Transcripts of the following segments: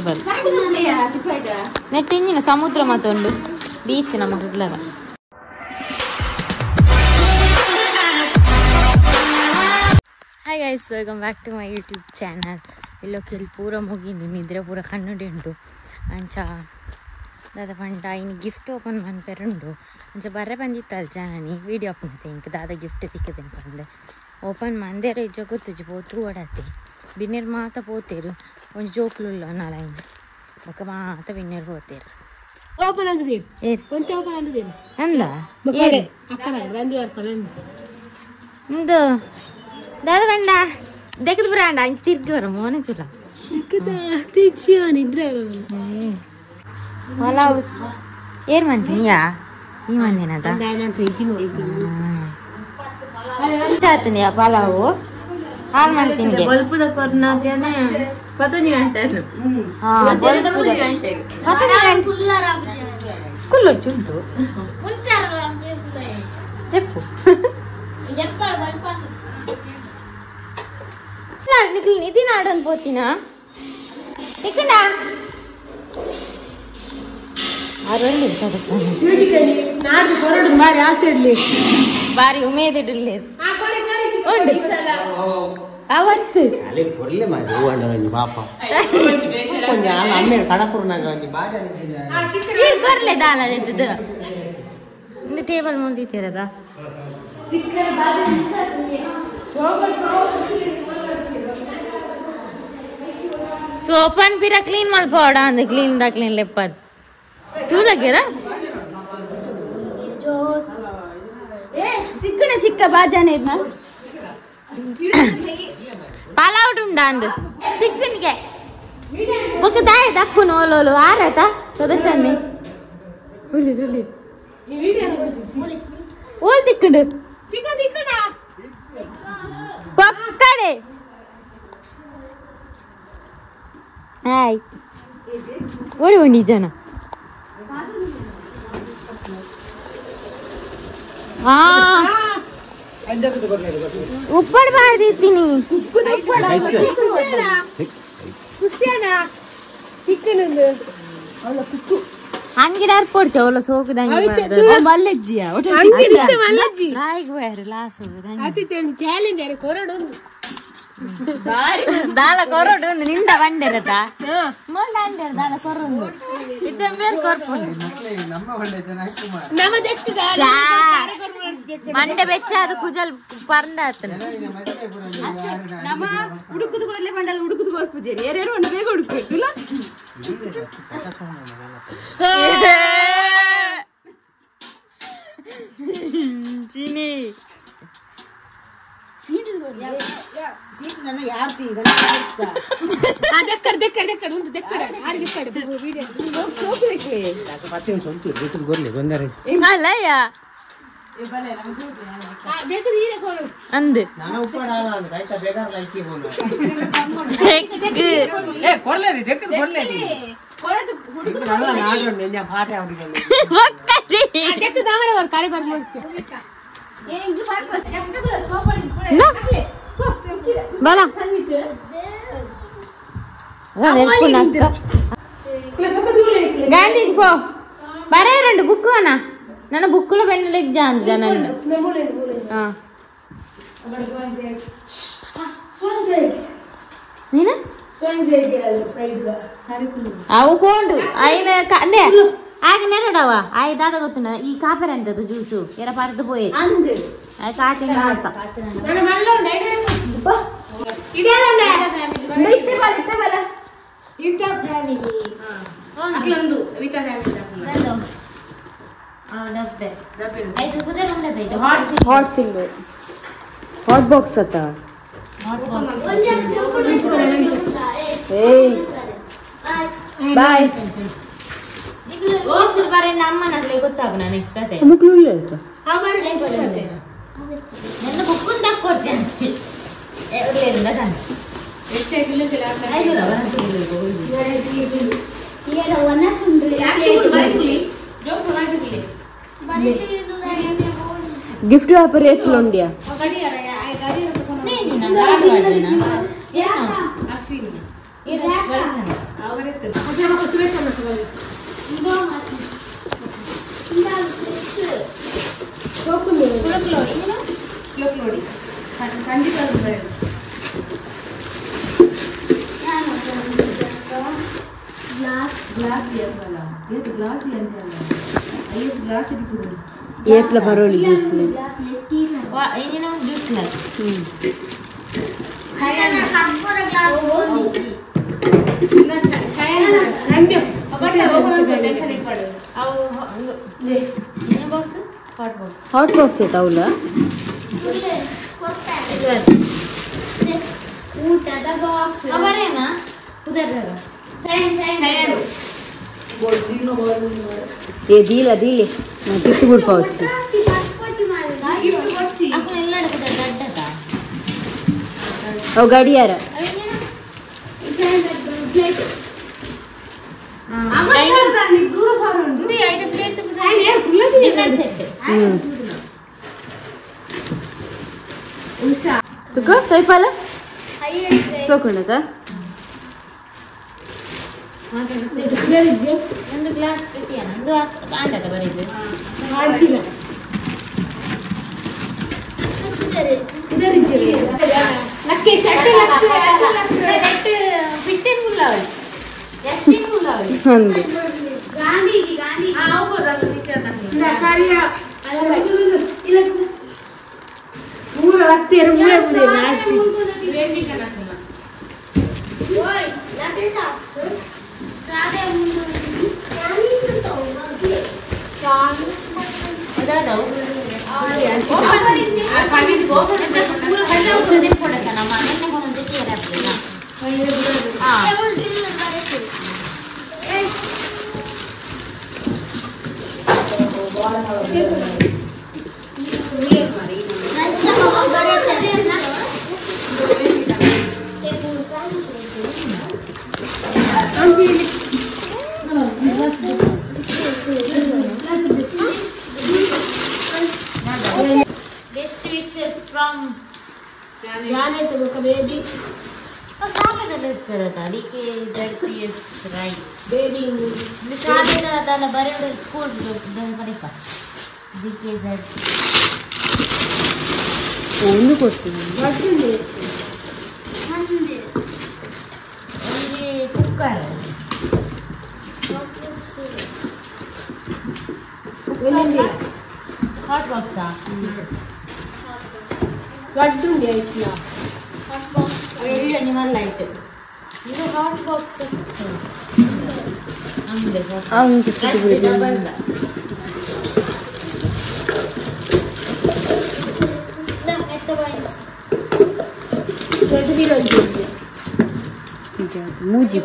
Temple ನೆಟ್ ಇಂಜಿನ ಸಮುದ್ರ ಮತ್ತೊಂದು beach ನಮ್ಮ ಕುಡ್ಲದ Hi guys, welcome back to my YouTube channel. ಇಲ್ಲೋ ಕೆಲ್ ಪೂರ ಮುಗಿಂಡು ನಿದ್ರೆ ಪೂರ ಕಣ್ಣುಡಿ ಉಂಟು ಅಂಚ ದಾದ ಪಂಡ ಇನ್ನು ಗಿಫ್ಟ್ ಓಪನ್ ಮನ್ಪೆರುಂಡು ಅಂಚ ಬರ್ರೆ ಬಂದಿತ್ತಲ್ಲ ಜನನಿ ವೀಡಿಯೋ ಓಪನ್ ಇಂಕ ದಾದ ಗಿಫ್ಟ್ ತಿಕ್ಕದೇನು ಪಂದೆ ಓಪನ್ ಮಂದೇರ ಇಜ್ಜ ಗೊತ್ತುಜಿ ಪೋತು ಓಡಾತಿ ಬಿನ್ನೇರು ಮಾತ ಪೋತೇರು ಒಂಜಿ ಜೋಕ್ಲುಲ್ಲ ನಾಲೈನ್ ಬೊಕ ಮಾತ ಬಿನ್ನೇರು ಪೋತೇರು ಓಪನ್ ಅಂದಿದ್ದೀರಿ ಒಂಚ ಓಪನ್ ಅಂದಿದ್ದೀರಿ ಅಂದ ಅಕ್ಕನ ದಾದ ಬಂಡ ದೆಕ್ಕದ ಬರಾಂಡ ಅಂಚ ತಿರ್ಗಿ ಬರ ಮೋನೆ ತುಲ ನಿದ್ರೆ ಪಲಾವ್ ಏರ್ ಮಂತಿನಿಯಾ ಈ ಮಂದಿನದ ಚಾತನಿಯಾ ಪಲಾವು ಹಾಲು ಮಂತಿನಿಗೆ ಬಲ್ಪುದ ಕೊರ್ನಾಗನೆ ಪತ್ತೊಂಜಿ ಗಂಟೆ ಗಂಟೆ ಕುಲ್ಲೊಚ್ಚುಂಟು చెప్పు నీకు నిధి నాడని పోతినా ఇక్కడ ಬಾರಿ ಉಮೇದ್ ಇಡలేదు ಅವತ್ತು ಕೊರ್ಲೆ ದಾಲ ಟೇಬಲ್ ಮುಂದಿತ್ತಿರದ ಸೋಪನ್ ಪಿರ ಕ್ಲೀನ್ ಮಲ್ಪೋಡ ಅಂದ್ ಕ್ಲೀನ್ ದ ಕ್ಲೀನ್ ಲೆಪ್ಪದ್ ತೂಲಗೆರ ತಿಕ್ಕಣ ಚಿಕ್ಕ ಬಾಜಾನೆ ಇದ್ನ ಪಲಾವ್ ಉಂಡ ಅಂದ್ ತಿಕ್ಕಣಿಗೆ ಬೊಕ ದಾಯ ದಪ್ಪು ನೋಲೋಲು ಆರತ ಸದಸ್ಯನ್ನಿ ಹುಲಿ ಹುಲಿ ಓಲ್ ತಿಕ್ಕಂಡು ಚಿಕ್ಕ ತಿಕ್ಕಣ ಪಕ್ಕಡೆ ಹಾಯ್ ಓಡಿ ಓಡಿ ಜನ ಉಪ್ಪಡ್ ಬಾರ್ದಿತ್ತೀನಿ ಅಂಗಿಡ ಅರ್ಪೊಡ್ಚ ಅವಳ ಸೋಕುದಂಗಿ ಮಲ್ಲಜ್ಜಿಯ ಮಲ್ಲಜ್ಜಿ ರಾಯಿಗ್ ಹೋಯಾರು ಲಾಸ್ ಚಾಲೆಂಜ್ ಅರೆ ಕೊರಡು ದಾಲ ಕೊರಡು ಒಂದು ನಿಂದ ಬಂಡೆರತ ಮೊಂಡ ಅಂಡೆರ ದಾಲ ಕೊರೊಂದು ಇತ್ತ ಮೇಲ್ ಕೊರ್ಪುಂಡು ಮಂಡೆ ಬೆಚ್ಚ ಅದು ಕುಜಲ್ ಪರಂದ ಆತನ ನಮ್ಮ ಉಡುಕುದು ಕೊರ್ಲೆ ಮಂಡಲ ಉಡುಕುದು ಕೊರ್ಪುಜೇರಿ ಏರೇರು ಮಂಡ ಬೇಗ ಉಡುಕು ಇಲ್ಲ ಚಿನಿ ಅಂದು ಬಲ ಗಾಂಧಿ ಪೋ ಬರೇ రెండు బుక్ అన్న నన్ను బుక్కులో పెన్నులు ఎగ్జామ్ జనన్ను నేను ಅವು ಪೋಂಡು అయిన ಅಂದೆ ಆಗ ನೆರಡವ ಆಯ್ ದಾದ ಗೊತ್ತುನ ಈ ಕಾಫರ್ ಅಂತದ್ದು ಜ್ಯೂಸು ಎರ ಪರ್ದು ಪೋಯೆ ಆಯ್ ಕಾಚೆ ಮಾತ ಹಾಟ್ ಸಿಲ್ವರ್ ಹಾಟ್ ಬಾಕ್ಸ್ ಅತ್ತ ಏಯ್ ಬಾಯ್ ಗೊತ್ತಾಗ ನೆಕ್ಸ್ಟ್ ಅದೇ ನನ್ನ ಬುಕ್ಕನ್ನು ತಕ್ಕೊಡ್ತೇನೆ ಗಿಫ್ಟ್ ವ್ಯಾಪಾರ ಎತ್ಲುಂಡ್ಯಾ ಏತ್ಲ ಬರೋಳಿ ಜ್ಯೂಸ್ ಜ್ಯೂಸ್ ಹಾಟ್ ಬಾಕ್ಸ್ ಐತಾವುಲ್ಲ ಊಟದ ಬಾಕ್ಸ್ ಅವರೇನಾ ಉದರ ఏ దీల దీలి గిఫ్ట్ కూడా పోవచ్చు ఓ గడియార ತುಕ ಸೈಪಾಲ ಸೋಕೊಂಡದ ಒಂದು ಗ್ಲಾಸ್ ಒಂದು ಆಂಡದ ಬರೀದು Best wishes from Janet baby. Oh, right. Baby. School DKZ. ಒಂದು ಕೊಡ್ತೀನಿ ಕುಕ್ಕರ್ ಹಾಟ್ ಬಾಕ್ಸಾ ಅನಿಮಲ್ ಲೈಟ್ ಇದು ಹಾಟ್ ಬಾಕ್ಸ್ ಮೂಜಿ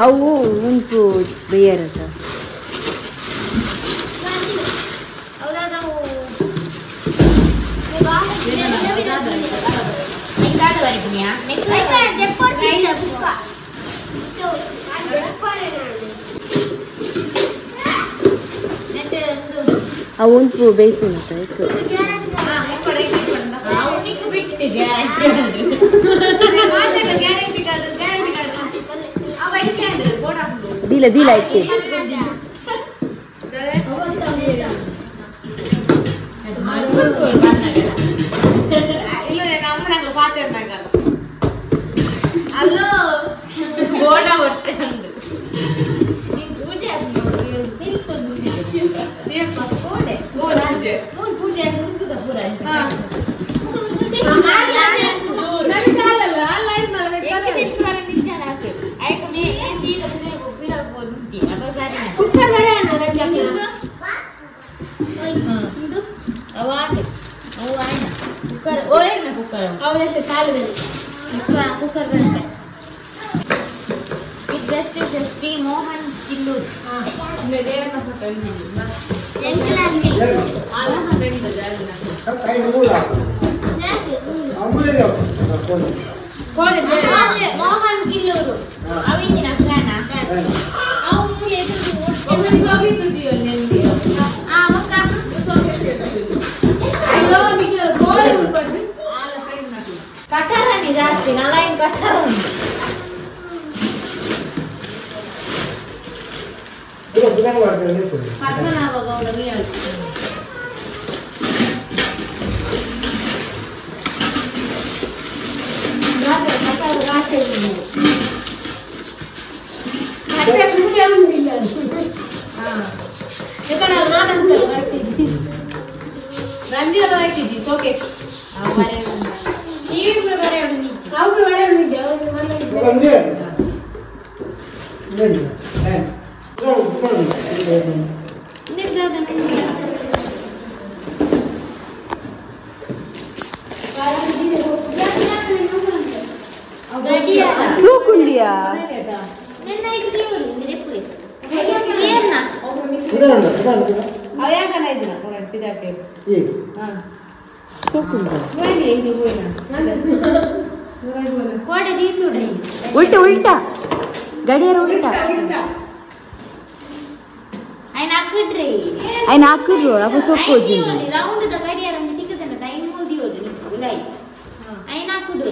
ಅವು ಉಂಟು ಬೇಯರದ ಅವು ಉಂಟು ಬೇಯ್ತು ದೀಲ ದೀಲ ಇಟ್ಟು ಮೋಹನ್ ಕಿಲ್ಲೂರ್ ಮೋಹನ್ ಕಿಲ್ಲೂರು ಅವಿಂಗಿನ ಜಾಸ್ತಿ ನಲೈನ್ ಕಟ್ಟರ ಉಂಟು ಪದ್ಮನಾಭ ಗೌಡ ಸೂಕುಂಡಿಯಾ ಉಲ್ಟಾ ಉಲ್ಟಾ ಗಡಿಯಾರ ಉಲ್ಟಾ ఆయన ಹಾಕಿದ್ರು ಅಪ್ಪ ಸೊಪ್ಪು ರೌಂಡ್ the ಗಡಿಯಾರ ತಿಕ್ಕದನ್ನ ಟೈಮ್ ಓದಿಯೋದು ನಿಕ್ಕು ಲೈ ఆయన ಹಾಕಿಡು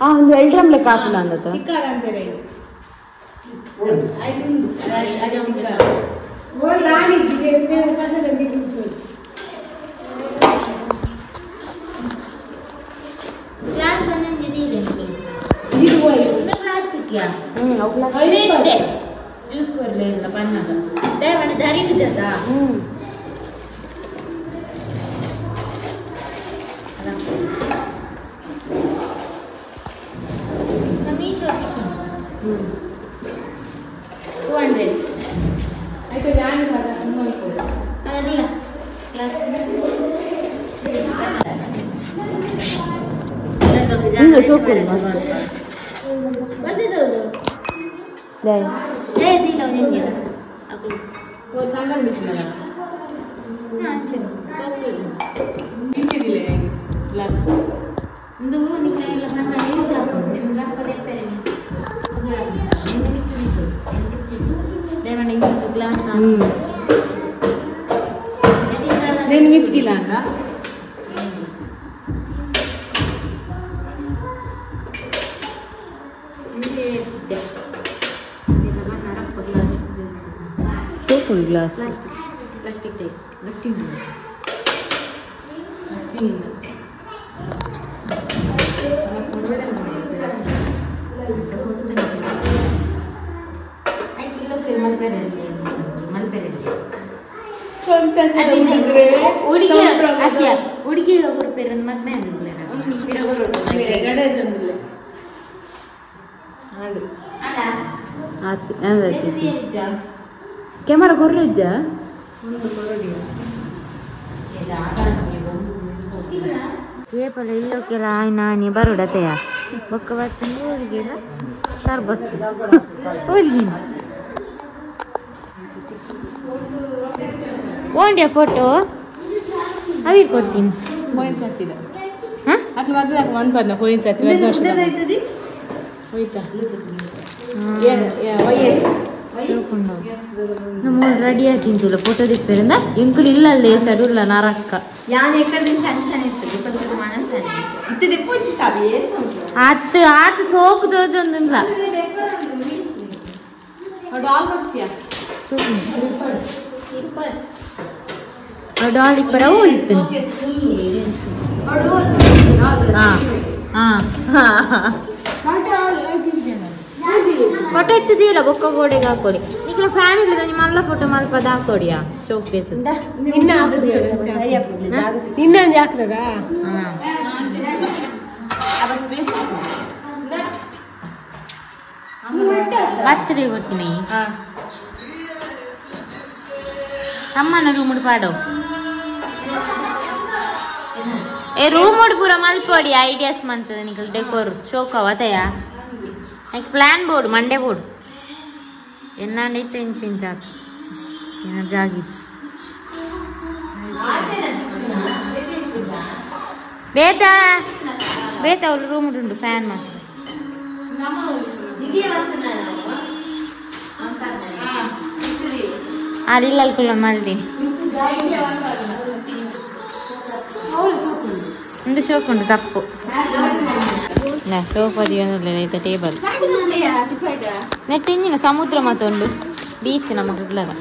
ಆ ಒಂದು ಎಲ್ಡ್ರಮ್ ಲೆಕ್ಕ ಹಾಕಲ್ಲ ಅಂದತ ಕ್ಲಾಸ್ ಜ್ಯೂಸ್ ಕೊರ್ಲೆ ಪನ್ನಾಗ ದಾರಿ ಜತ ಮೀಶೋ 200 ಅದಿಲ್ಲ ಕ್ಲಾಸ್ నేను మిత్తిలా అంట ಸೋಪುಲ್ ಗ್ಲಾಸ್ ಪ್ಲಾಸ್ಟಿಕ್ ಟೈಪ್ ಗಟ್ಟಿ ಹುಡುಗಿ ಕೊಡ್ಪೇರ ಮದ್ಮೆ ಕ್ಯಾಮರಾ ಕೊರ್ರಿಜ್ಜ ಸೇಪಲ ಇಲ್ಲೋಕೆಲ್ಲ ನಾನಿ ಬರೋಡತೆಯ ಬೊಕ್ಕ ಬರ್ತಂದು ಊರಿಗೆಲ್ಲ ಸರ್ಬತ್ ಊರಿಗೆ ಓಂಡ್ಯ ಫೋಟೋ ಅವಿ ಕೊಡ್ತೀನಿ ನಮ್ಮ ರೆಡಿ ಆತಿಂತಿಲ್ಲ ಫೋಟೋ ದಿಪ್ಪಿರಿಂದ ಎಂಕುಲು ಇಲ್ಲ ಅಲ್ಲೇ ಸಡುಲ್ಲ ನರಕ್ಕ ಆತ್ ಆತ್ ಸೋಕು ತೋಜೊಂದುಲ್ಲ ಡಾಲ್ ಇಪ್ಪರ ಹೋಗಿತ್ತು ಫೋಟೋ ಇಟ್ಟಿದೆಯಲ್ಲ ಬೊಕ್ಕ ಗೋಡೆಗೆ ಹಾಕೋಡಿ ನಿಕ್ಲ ಫ್ಯಾಮಿಲಿ ನಿಮ್ಮ ಮಲ್ಲ ಫೋಟೋ ಮಲ್ಪದ ಹಾಕೋಡಿಯಾ ಶೋಕ್ ಬರ್ತಡೇ ಕೊಡ್ತೀನಿ ತಮ್ಮನ ರೂಮ್ ಪಾಡೋ ಏ ರೂಮ್ ಪೂರ ಮಲ್ಪೋಡಿ ಐಡಿಯಾಸ್ ಮಂತದ ನಿಕಲ್ ಡೆಕೋರ್ ಶೋಕ್ ಅವತಯಾ like plan board Monday board ಎನ್ನಾಂಡ ಇತ್ತು ಇಂಚ ಇಂಚ ಏನ ಜಾಗಿಚ್ಚು ಬೇತಾ ಬೇತಾ ಅವ್ರು ರೂಮ್ ಉಂಟು ಫ್ಯಾನ್ ಮಾತ್ರ ಅದಿಲ್ಲ ಅಲ್ಕೊಳ್ಳ ಮಲ್ದಿ ಒಂದು ಶೋಕ್ ಉಂಟು ತಪ್ಪು ನಾ ಸೋಫಾ ದಿಯೊಂದುಲ್ಲೆರ್ ಟೇಬಲ್ ನೆಟ್ ಇಂಜಿನ ಸಮುದ್ರ ಮಾತ ಉಂಡು ಬೀಚ್ ನಮ್ಮ ಕುಡ್ಲದ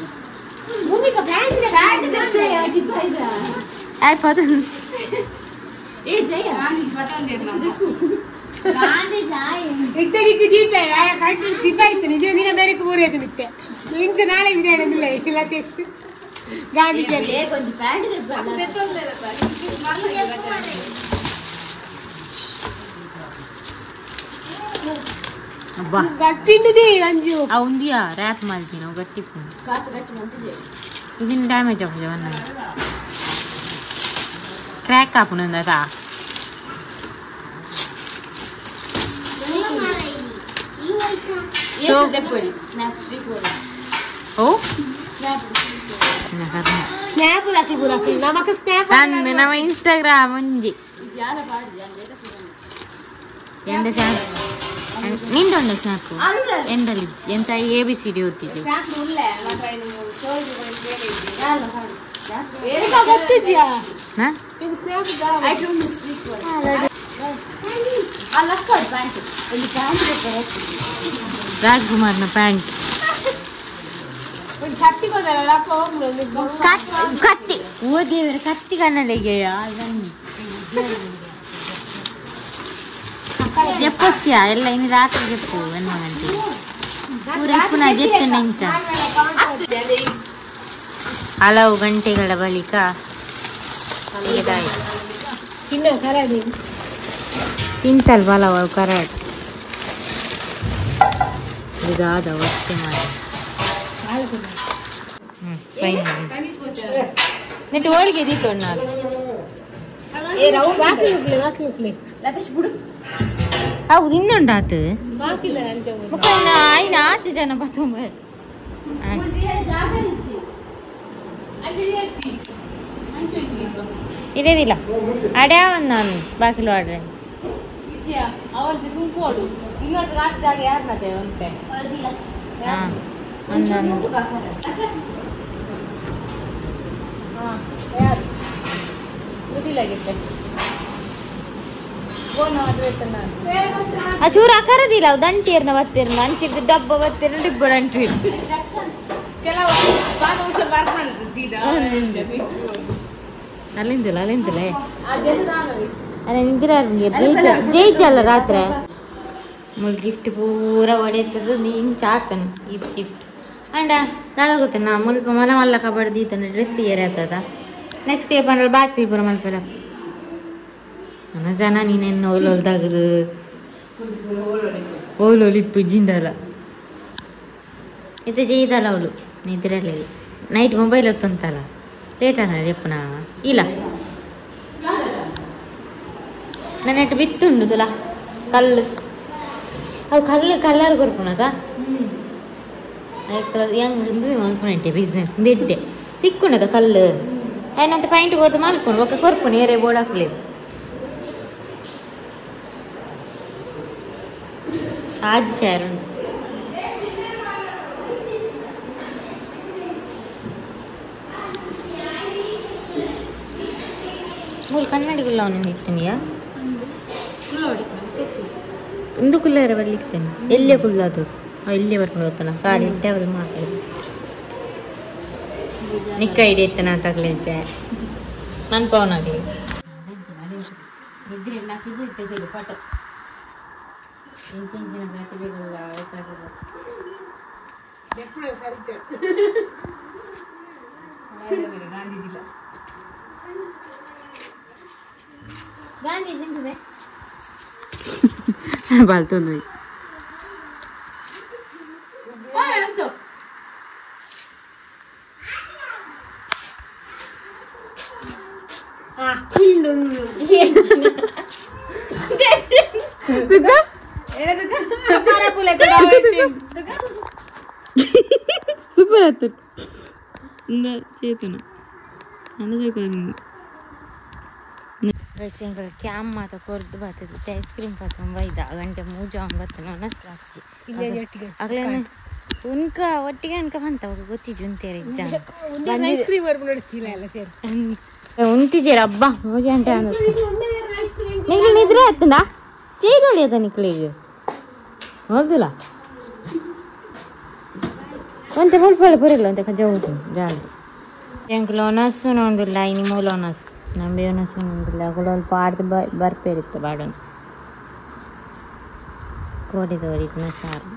ಆಯ್ ಪದ ಉಂದಿಯಾ ರ್ಯಾಪ್ ಮಾಡ್ತೀನಿ ಗಟ್ಟಿ ಇದನ್ನ ಡ್ಯಾಮೇಜ್ ಆಪುಜ ಕ್ರ್ಯಾಕ್ ಆಪುಂಡು ತಾ ಓ ನಮ್ಮ ಇನ್ಸ್ಟಾಗ್ರಾಮ್ ಒಂಜಿ ಎಂದ ನಿಂದುಂಡು ಸ್ನ್ಯಾಪ್ ಎಂದಲ್ಲಿ ಎಂತ ಎ ಬಿ ಸಿ ಡಿ ಓದ್ತಿದ್ದೆ ರಾಜ್ಕುಮಾರ್ನ ಪ್ಯಾಂಟ್ ಕತ್ತಿ ಓ ದೇವರ ಕತ್ತಿ ಕನ್ನಡಿಗೆ చెప్పొచ్చా ಎಲ್ಲ ಇನ್ನು ರಾತ್ರಿ చెప్పು ಎನ್ನ ಗಂಟೆ ಪೂರ ಪುನಃ ಜೆತ್ತು ನೆಂಚ. ಹಲವು ಗಂಟೆಗಳ ಬಳಿಕ ತಿಂತಲ್ ಬಲವ ಕರಾಡ್ ಇದಾದ ಒತ್ತೆ ಮಾಡಿ ನೆಟ್ ಹೋಳಿಗೆ ದೀತೋಣ ಹೌದು ಇನ್ನುಂಡಾತು ಆಯ್ನ ಆತು ಜನ ಬತ್ತೊಂಬ ಇದೇದಿಲ್ಲ ಅಡ್ಯಾವನ್ ನಾನು ಬಾಕಿಲು ಆಡ್ರೆ ಆ ಚೂರು ಅಕರದಿಲ್ಲ ಅವು ದಂಟಿರ್ನ ಬತ್ತಿರ್ನ ಅಂಚಿದ್ದು ಡಬ್ಬ ಬತ್ತಿರ ಡಿಬ್ಬ ದಂಟಿ ಅಲ್ಲಿಂದಲ್ಲ ಅಲ್ಲಿಂದಲೇ ಅಲ್ಲ ನಿಂತಿರ ಜಯಿಚಲ್ಲ ರಾತ್ರಿ ಮುಳ್ ಗಿಫ್ಟ್ ಪೂರ ಒಡೆತದ ನೀನ್ ಚಾತನು ಈ ಗಿಫ್ಟ್ ಅಂಡ ನಾಳೆ ಗೊತ್ತ ನಾ ಮುಲ್ಪ ಮಲ ಮಲ್ಲ ಕಬಡ್ಡಿ ದೀತನ ಡ್ರೆಸ್ ಏರಾತದ ನೆಕ್ಸ್ಟ್ ಇಯರ್ ಪಂಡ ಬಾಕಿ ಪೂರ ಮಲ್ಪೆಲ ನನ್ನ ಜನ ನೀನೆನ್ನು ಓಲೋಲ್ದಾಗದು ಓಲೋಲಿಪ್ಪು ಜಿಂಡಲ ಇದು ಜೈದಲ್ಲ ಅವಳು ನಿದ್ರಲ್ಲ ನೈಟ್ ಮೊಬೈಲ್ ಹೊತ್ತಂತಲ್ಲ ಲೇಟ್ ಅನ್ನ చెప్పునా ಇಲ್ಲ ನನ್ನ ಬಿತ್ತುಂಡು ತುಲ ಕಲ್ಲು ಅವು ಕಲ್ಲು ಕಲ್ಲರ್ ಕೊರ್ಪುನದ ಹೆಂಗ್ ಮಲ್ಪುನಂಟೆ ಬಿಸ್ನೆಸ್ ಇಟ್ಟೆ ತಿಕ್ಕುಂಡದ ಕಲ್ಲು ಏನಂತ ಪಾಯಿಂಟ್ ಕೊಡ್ದು ಮಲ್ಪುಂಡು ಒಕ್ಕ ಕೊರ್ಪುನು ಏರೆ ಬೋರ್ಡ್ ಹಾಕ್ಲಿ ಆಜ್ ಚೇರ್ ಉಂಟು ಮೂರು ಕನ್ನಡಿಗುಲ್ಲ ಅವನಿಂದ ಇರ್ತೀನಿಯಾ ಇಂದು ಕುಲ್ಲಾರ ಬರ್ಲಿಕ್ತೇನೆ ಎಲ್ಲೇ ಕುಲ್ಲಾದು ಇಲ್ಲೇ ಬರ್ಕೊಂಡು ಹೋಗ್ತಾನ ಕಾರ್ ಇಟ್ಟೆ ಅದು ಮಾತಾಡಿ ನಿಕ್ಕ ಹಿಡಿಯುತ್ತಾನ ತಗಲಿದ್ದೆ ನನ್ನ ಪವನಾಗಲಿ ನಿದ್ರೆ ಎಲ್ಲ ಹಾಕಿದ್ದು ಪಟ ಇಂಚಿನ ಪ್ರತಿಭೆಗಳ ಅವಕಾಶ ಗಾಂಧೀಜಿ ಬಾಲ್ತೊಂದು ಸೂಪರ್ ಆಯ್ತು ಚೇತನ ರೈಸೆಂಗಳ ಕ್ಯಾಮ್ ಮಾತ ಕೊರ್ದು ಬರ್ತದೆ ಐಸ್ ಕ್ರೀಮ್ ಪತ್ತೊಂಬ ಐದು ಗಂಟೆ ಮೂಜು ಒಂಬತ್ತು ನಸ್ಲಾಕ್ಸಿ ಅಗ್ಲೇನೆ ಉನ್ಕ ಒಟ್ಟಿಗೆ ಅನ್ಕ ಬಂತ ಗೊತ್ತಿಜಿ ಉಂತೇರಿ ಜನ. ಐಸ್ ಕ್ರೀಮ್ ಬರ್ಕೊಂಡು ಚೀಲ ಎಲ್ಲ ಸೇರಿ. ಉಂತಿಜೇರ ಅಬ್ಬಾ ಮೂಜಿ ಗಂಟೆ ನಿಕ್ಲು ನಿದ್ರೆ ಆಯ್ತಂದ ಚೇದೊಳಿ ಅದ ನಿಕ್ಲಿಗೆ ಹೌದಿಲ್ಲ ಒಂತೆ ಪುಲ್ಪೊಳೆ ಪುರಿಲ್ಲ ಒಂತೆ ಕಜ್ಜ ಉಂಟು ಜಾಲಿ. ಎಂಕ್ಲು ಒನಸ್ಸು ಉಂದಿಲ್ಲ ಇನಿ ಮೂಲ ಒನಸ್ ನಂಬಿ ಒನಸ್ಸು ಉಂದಿಲ್ಲ ಅಕುಲು ಅಲ್ಪ ಆಡ್ದು ಬರ್ಪೇರಿತ್ತು ಬಾಡೊಂದು ಕೋಡಿ ತೋರಿದ್ನ ಸಾರು.